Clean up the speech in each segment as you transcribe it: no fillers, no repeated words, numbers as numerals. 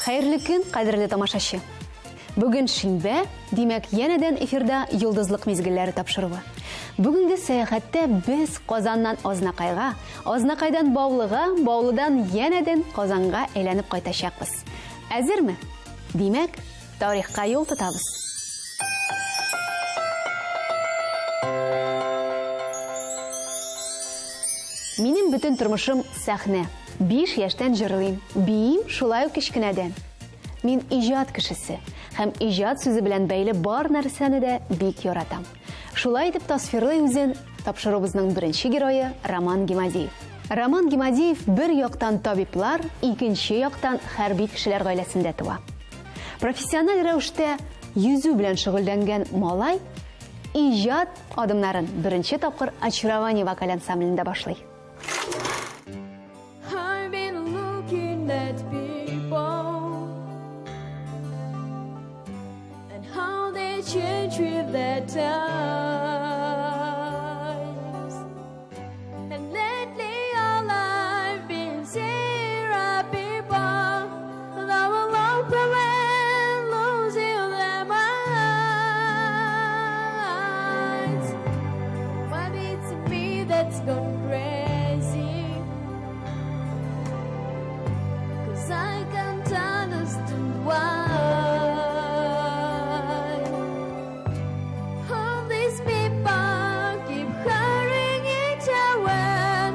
Хәерле көн, кадерле тамашачы! Бүген шимбә, димәк, янәдән эфирда Йолдызлык мизгелләре тапшыруы. Бүгенге сәяхәттә без Казаннан Азнакайга, Азнакайдан Баулыга, Баулыдан янәдән Казанга әйләнеп кайтачакбыз. Әзерме? Димәк, тарихка юл тотабыз. Минем бөтен тормышым сәхнә. 5 яшьтән җырлыйм, биим шулай ук кечкенәдән. Мин иҗат кешесе һәм иҗат сүзе белән бәйле бар нәрсәне дә бик яратам. Шулай итеп тасвирлый үзен тапшыруыбызның беренче герое Роман Гимадиев. Роман Гимадиев бер яктан табиблар, икенче яктан хәрби кешеләр гаиләсендә туа. Профессиональ рәвештә йөзү белән шөгыльләнгән малай иҗат адымнарын беренче тапкыр Очарование вокаль ансамблендә башлый. I've been looking at people and how they change with their times. And lately, all I've been seeing are people that will open and losing their minds. Maybe it's me that's gone crazy. Cause I can't understand why all these people keep hurrying each other.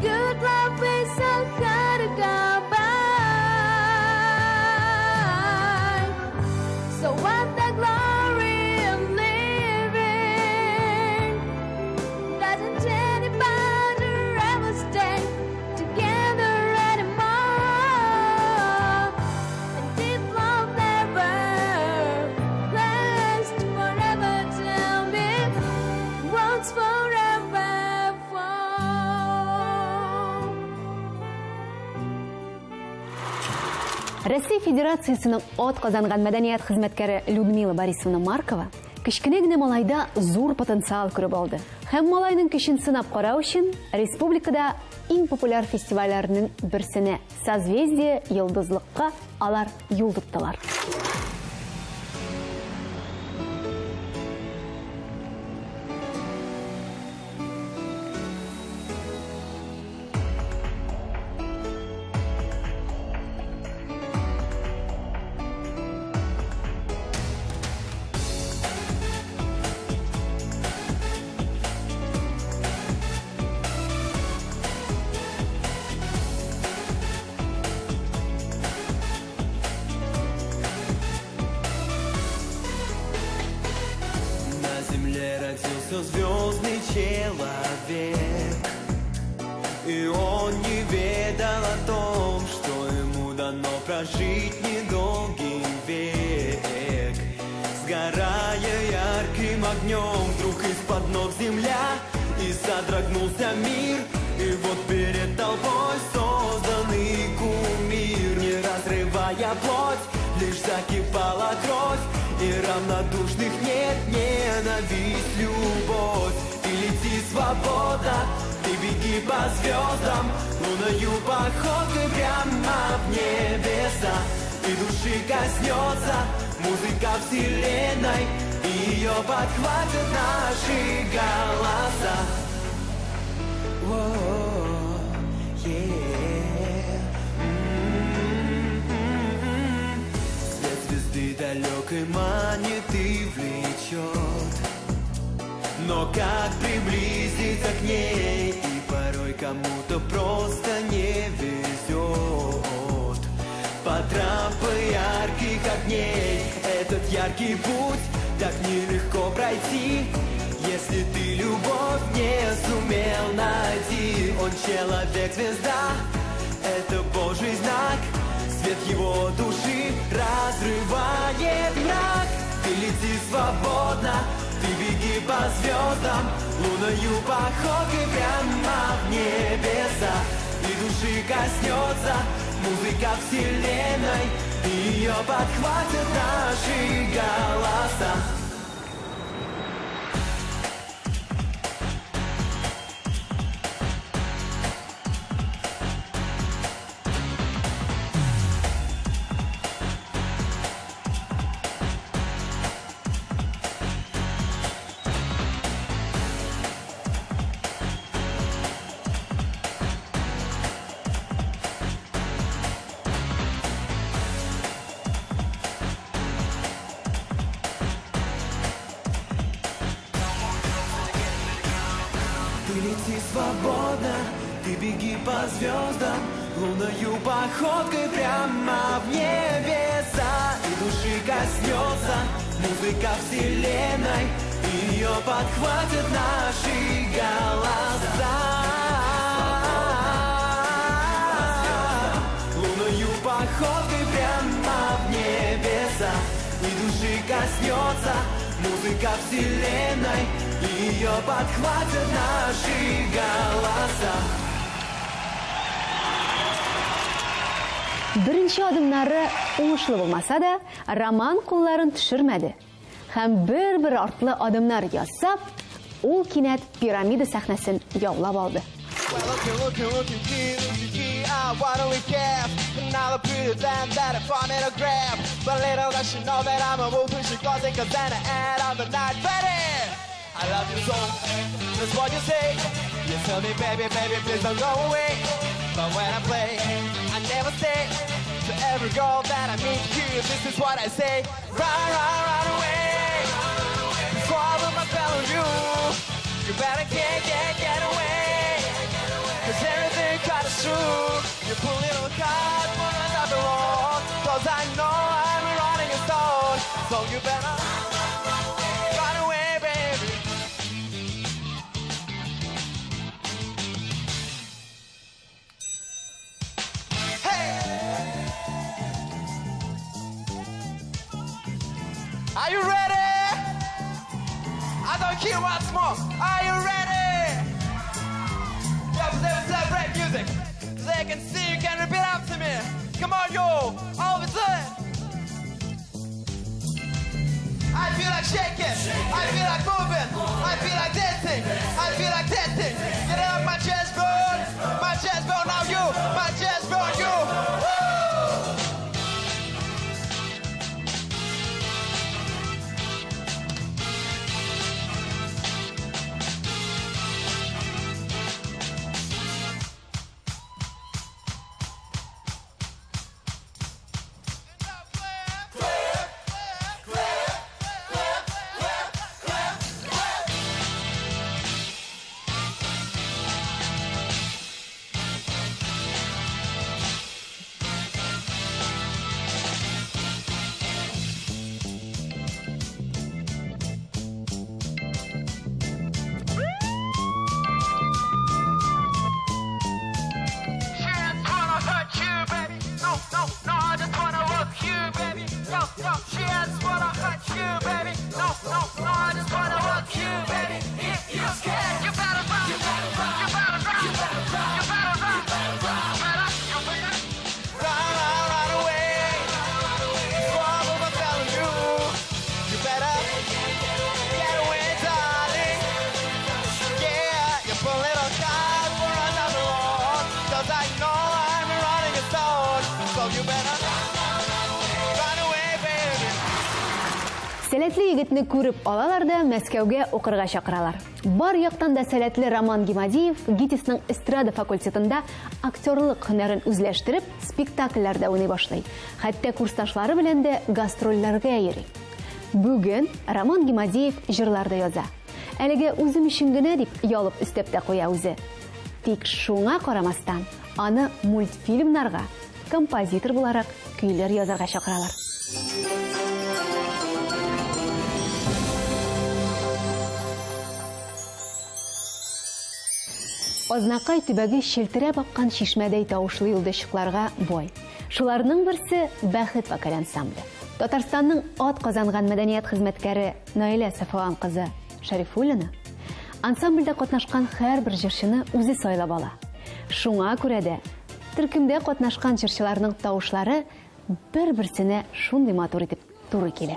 Good love is so hard to come by. So what the glory of living? Doesn't anybody ever stay together anymore? And if love never lasts forever, tell me what's forever for? Россия Федерациясенең атказанган мәдәният хезмәткәре Людмила Борисовна Маркова кечкенә генә малайда зур потенциал күреп алды. Һәм малайның көчен сынап карау өчен республикада иң популяр фестивальләрнең берсенә Созвездие Йолдызлыкка алар юл тоттылар. На земле родился звездный человек, и он не ведал о том, что ему дано прожить недолгий век. Сгорая ярким огнем, вдруг из-под ног земля, и содрогнулся мир. И вот перед толпой созданный кумир, не разрывая плоть, лишь закипала кровь. И равнодушных нет, ненависть, любовь. Ты лети свободно, ты беги по звездам, луною походкой прямо в небеса. И души коснется музыка вселенной, и ее подхватят наши голоса. О, е. Свет звезды далекой манит и влечет, но как приблизиться к ней? И порой кому-то просто не везет. По тропе ярких огней этот яркий путь так нелегко пройти, если ты любовь не сумел найти. Он человек-звезда, это Божий знак, свет его души разрывает мрак. Ты лети свободно, ты беги по звездам, луною походкой прямо в небеса. И души коснется музыка вселенной, и ее подхватят наши голоса. Лети свободно, ты беги по звездам, луною походкой прямо в небеса. И души коснется музыка вселенной, ее подхватят наши голоса. Луною походкой прямо в небеса, и души коснется музыка вселенной, ее подхватят наши голоса. Беренче адымнары уңышлы булмаса да, Роман кулларын төшермәде. Һәм бер-бер артлы адымнар ясап, ул кинәт пирамида сәхнәсен яулап алды. I love you so, that's what you say. You tell me, baby, baby, please don't go away. But when I play, I never say to every girl that I meet here, this is what I say. Run, run, run away. Before I put my spell on you, you better get away. Cause everything got is true. You pull little card for another one. Cause I know I'm running a stone. So you better run away, baby. Hey! Are you ready? I don't hear what's more. Are you ready? Yeah, celebrate music. They can see you can repeat after me. Come on, yo, all of a sudden. I feel like shaking, I feel like moving, I feel like dancing, I feel like dancing. Get up my chest bone, now you, my chest bone, you. Woo! Сәләтле егетне күреп алалар да Мәскәүгә укырга чакыралар. Бар яктан да сәләтле Роман Гимадиев ГИТИСның эстрада факультетында актерлык һөнәрен үзләштереп, спектакльләрдә уйный башлый. Хәтта курсташлары белән дә гастрольләргә йөри. Бүген Роман Гимадиев җырлар да яза. Әлегә үзем өчен генә дип ялып өстәп тә куя үзе. Тик шуңа карамастан, аны мультфильмнарга композитор буларак көйләр язарга чакыралар. Азнакай төбәге челтерәп аккан чишмәдәй тавышлы йолдызчыкларга бай. Шуларның берсе Бәхет вокаль ансамбле. Татарстанның ат казанган мәдәният хезмәткәре Наилә Сафуан кызы Шәрифуллина ансамбльдә катнашкан һәрбер җырчыны үзе сайлап ала. Шуңа күрә дә төркемдә катнашкан җырчыларның тавышлары бер-берсенә шундый матур итеп туры килә.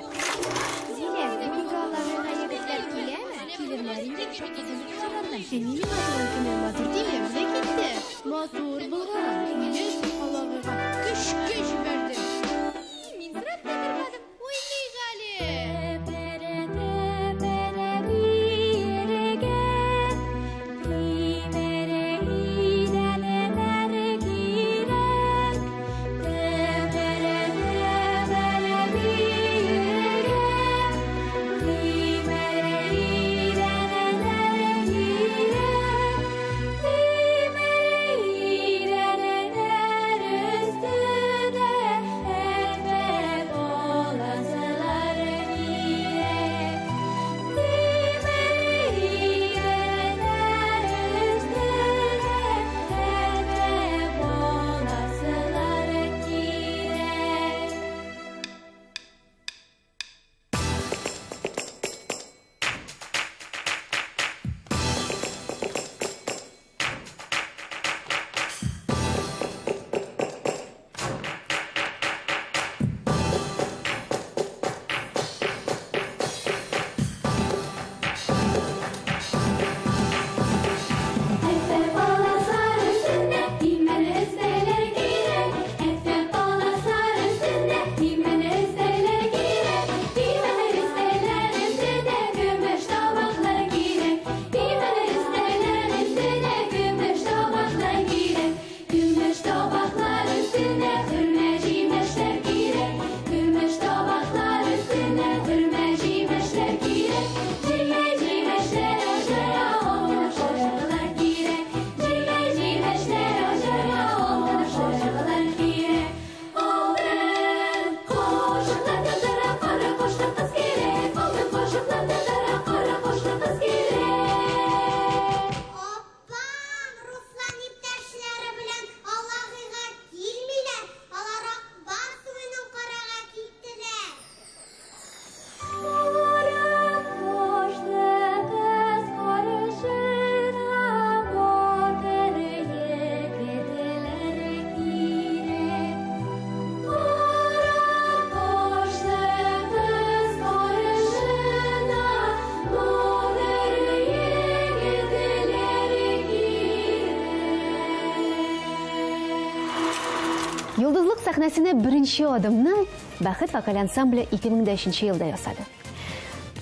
сәхнәсенә беренче адымны Бәхет вокаль ансамбле 2003 елда ясады.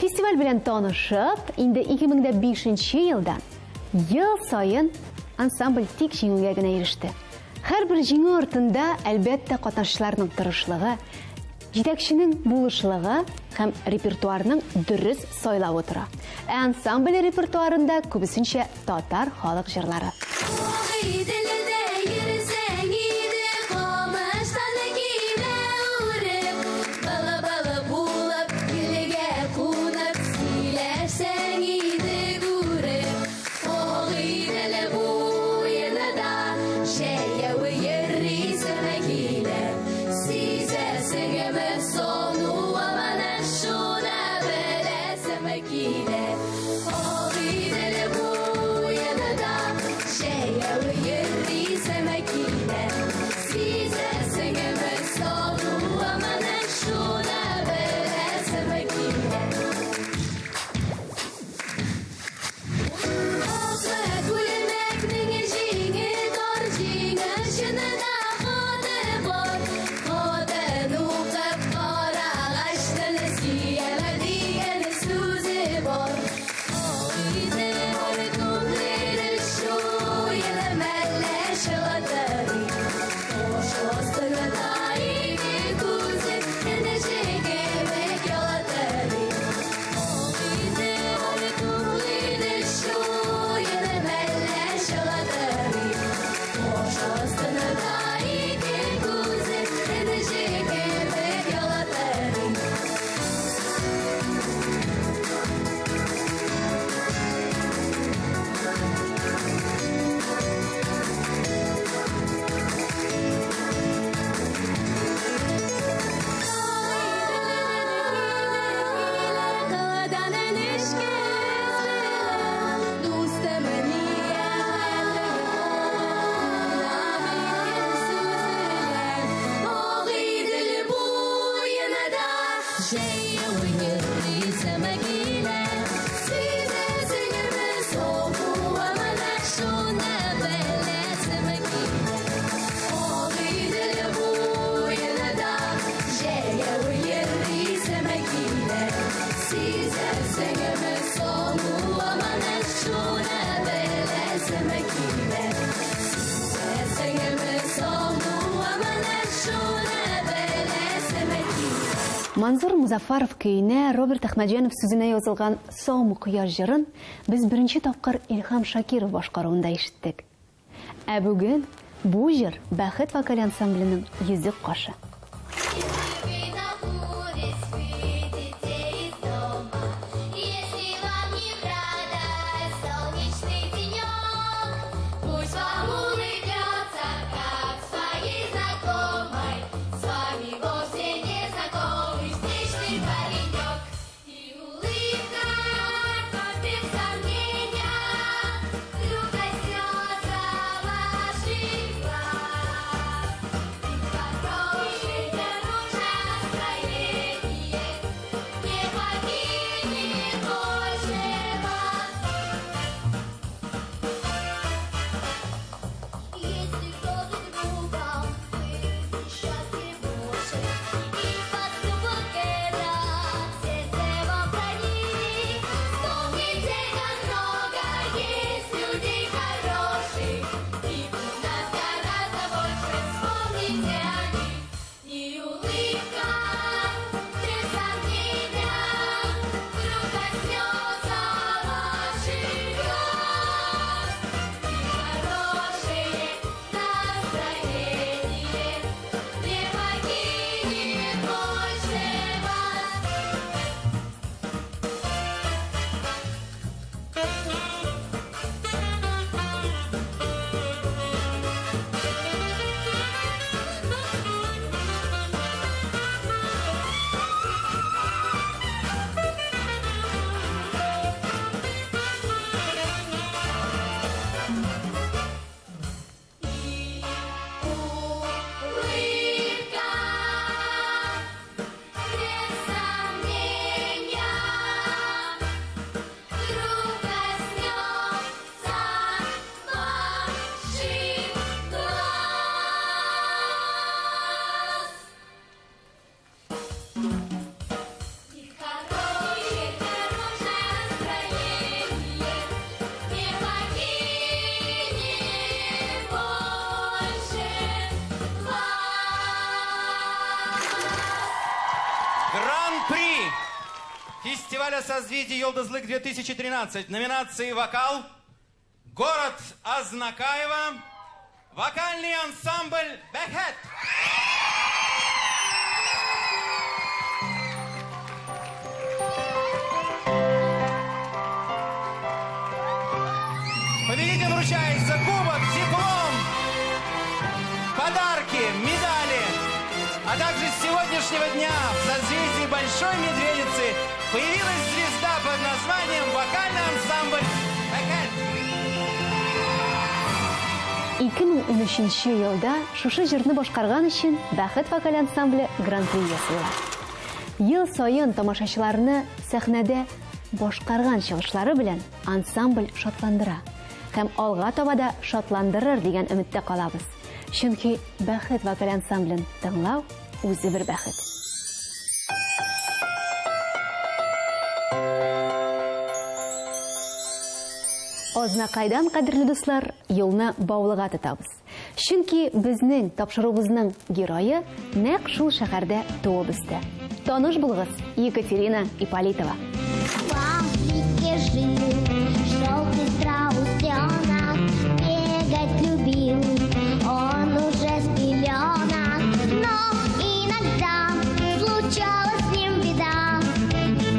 Фестиваль белән танышып, инде 2005 елдан ел саен ансамбль тик җиңүгә генә иреште. Һәрбер җиңү артында, әлбәттә, катнашчыларның тырышлыгы, җитәкченең булышлыгы һәм репертуарның дөрес сайлавы тора. Ә ансамбль репертуарында күбесенчә татар халык җырлары. Иделдә йөрсәң иде, камыштан кимә үреп, бала-бала булып, илгә кунып, сөйләшсәң иде күреп. Агыйдел буенда җәяү йөрисем килә, сизәсеңме соң аманы, шуны беләсем килә. Агыйдел буенда җәяү йөрисем килә, сизәсеңме соң аманы, шуны беләсем килә. Ак күлмәкнең җиңе тар, җиңе чынында хаты бар. Хатын укып карагачтын, сөям дигән сүзе бар. Агыйдел түгел шуен, мәллә чылтырый. Каш астында ике күзе энҗе кебек ялтырый. Агыйдел түгел шуен, мәллә чылтырый. Каш астында ике күзе энҗе кебек ялтырый. Кылдан нечкә дустым, нигә Агыйдел буенда җәяү йөрисем килә, сизәсеңме соң менә шуны беләсем килә. Агыйдел буенда җәяү йөрисем килә, сизәсеңме соң менә шуны беләсем килә. Сизәсеңме соң менә шуны беләсем килә. Манзур Музафаров көенә, Роберт Әхмәтҗанов сүзенә язылган Саумы кояш җырын без беренче тапкыр Илһам Шакиров башкаруында ишеттек. Ә бүген бу җыр Бәхет вокаль ансамбленең йөзек кашы. Если вы накурясь выйдете из дома, если вам не в радость солнечный денек, пусть вам улыбнется, как своей знакомой, с вами вовсе не знакомый встречный паренек. И улыбка, без сомнения, вдруг коснется ваших глаз. И Фестиваля «Созвездие Йолдызлык 2013» номинации «Вокал» город Азнакаево, вокальный ансамбль «Бэхэт». Победителю вручается кубок, диплом, подарки, медали. А также с сегодняшнего дня в созвездии Большой Медведицы появилась звезда под названием «Вокальный ансамбль «Бэхэт». 2013 елда шушы җырны башкарган өчен Бәхет вокаль ансамбле Гран-при ясыйлар. Ел саен тамашачыларны сәхнәдә башкарган чыгышлары белән ансамбль шатландыра. Һәм алга таба да шатландырыр дигән өметтә калабыз. Чөнки Бәхет вокаль ансамблен тыңлау үзе бер бәхет. Азнакайдан, кадерле дуслар, юлны Баулыга тотабыз. Чөнки безнең тапшыруыбызның герое нәкъ шул шәһәрдә туып үсте. Таныш булыгыз, Екатерина Ипполитова. В Африке жил желтый страусенок, бегать любил он уже с пеленок, но иногда случалась с ним беда,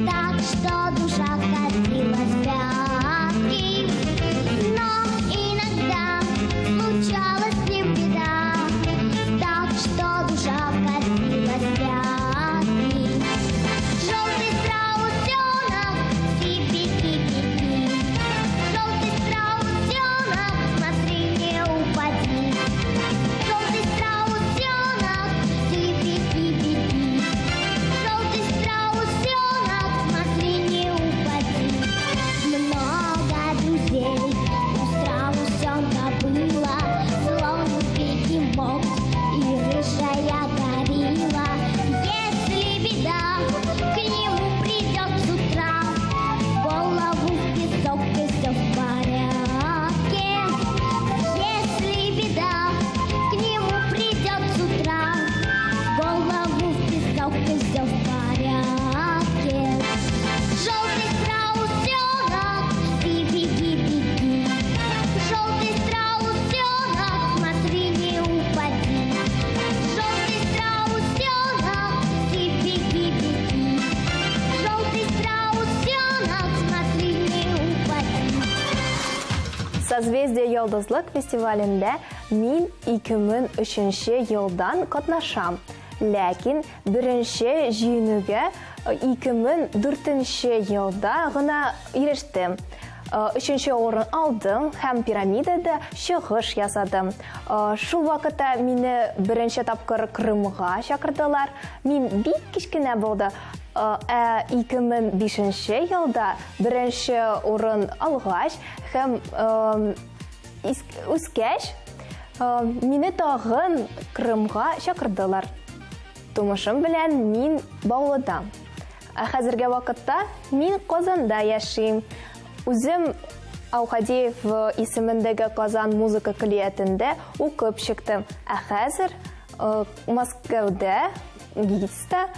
так что душа катилась в пятки. Но иногда случалась с ним беда, так что душа катилась в пятки. Желтый страусенок, кипи-кипи-ки. Желтый страусенок, смотри, не упади. Желтый страусенок, кипи-кипи-ки. Желтый страусенок, смотри, не упади. Много друзей у страусенка было, слон, бегемот и рыжая горилла. Если беда к нему придет с утра, голову в песок, и все в порядке. Если беда к нему придет с утра, голову в песок, и все в порядке. Желтый страусенок, ты беги, беги. Желтый страусенок, смотри, не упади. Желтый страусенок, ты беги, беги. Желтый страусенок, смотри, не упади. Созвездие Йолдызлык фестивалендә мин 2003 елдан катнашам. Ләкин беренче җиңүгә 2004 елда гына ирештем. Өченче урын алдым һәм пирамидада чыгыш ясадым. Шул вакытта мине беренче тапкыр Крымга чакырдылар. Мин бик кечкенә булды. Ә 2005 елда беренче урын алгач һәм үскәч, мине тагын Крымга чакырдылар. Тумышым белән мин Баулыда. Ә хәзерге вакытта мин Казанда яшим. Үзем Аухадеев исемендәге Казан музыка көллиятендә укып чыктым. Ә хәзер Мәскәүдә, ГИТИСта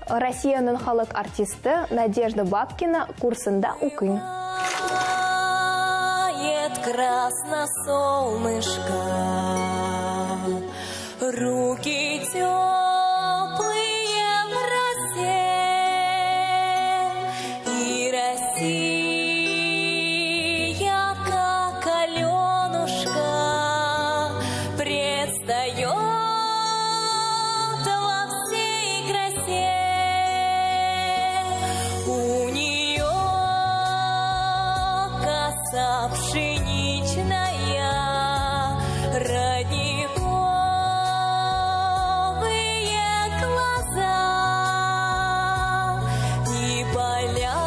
Россиянең халык артисты Надежда Бабкина курсында укыйм. Красно солнышко, руки теплые в росе, и Россия, как Аленушка, предстает во всей красе. У нее коса пшеничная, родниковые глаза и поля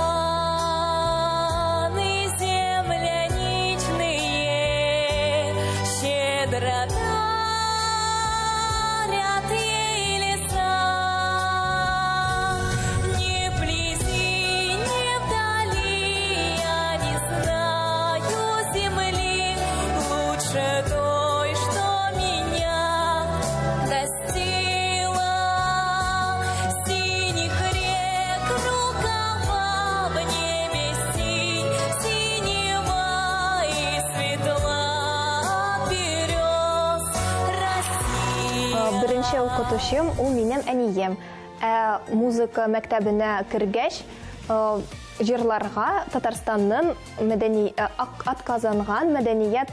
Беренче укытучым ул минем әнием. Ә музыка мәктәбенә кергәч, җырларга Татарстанның мәдәни атказанган мәдәният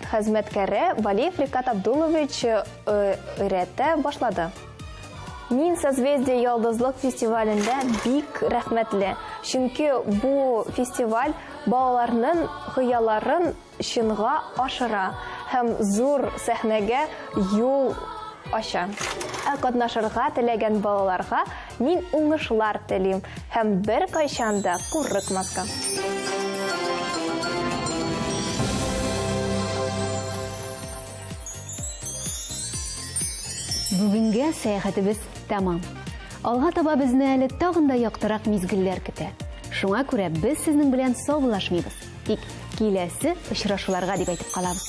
хезмәткәре Валиев Рикат Абдуллович өйрәтә башлады. Мин Созвездие Йолдызлык фестивалендә бик рәхмәтле, чөнки бу фестиваль балаларның хыялларын чынга ашыра һәм зур сәхнәгә юл ача. Ә катнашырга теләгән балаларга мин уңышлар телим һәм беркайчан да курыкмаска. Бүгенгә сәяхәтебез тәмам. Алга таба безне әле тагын да яктырак мизгелләр көтә. Шуңа күрә без сезнең белән саубуллашмыйбыз. Тик киләсе очрашуларга дип әйтеп калабыз.